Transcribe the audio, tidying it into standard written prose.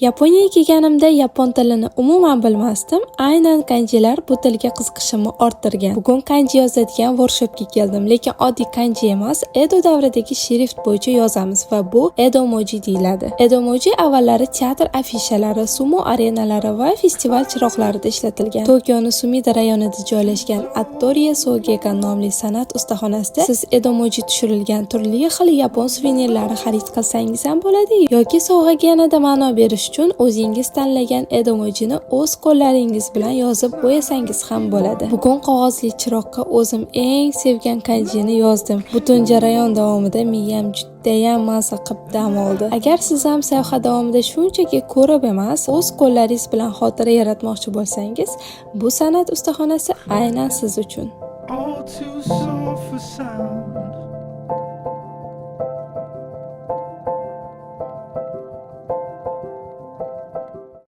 Yaponiyaga kelganimda yapon tilini umuman bilmasdim. Aynan kanjilar bu tilga qiziqishimni orttirgan. Bugun kanji yozadigan workshopga keldim, lekin oddiy kanji emas, Edo davridagi shrift bo'yicha yozamiz va bu Edo moji deyiladi. Edo moji avvallari teatr afishalari, sumo arenalari va festival chiroqlarida ishlatilgan. Tokioni Sumida rayonida joylashgan Atelier Sogekan nomli san'at ustaxonasida siz Edo moji tushirilgan turli xil yapon suvenirlari xarid qilsangiz ham bo'ladi yoki sovg'aga yanada ma'no berish uchun o'zingiz tanlagan Edo mojini o'z qo'llaringiz bilan yozib bo'yasangiz ham bo'ladi. Bugun qog'ozli chiroqqa o'zim eng sevgan kanjini yozdim. Butun jarayon davomida miyam judayam maza qilib dam oldi. Agar siz ham sayohat davomida shunchaki ko'rib emas, o'z qo'llaringiz bilan xotira yaratmoqchi bo'lsangiz, bu san'at ustaxonasi aynan siz uchun. All too soon for silence.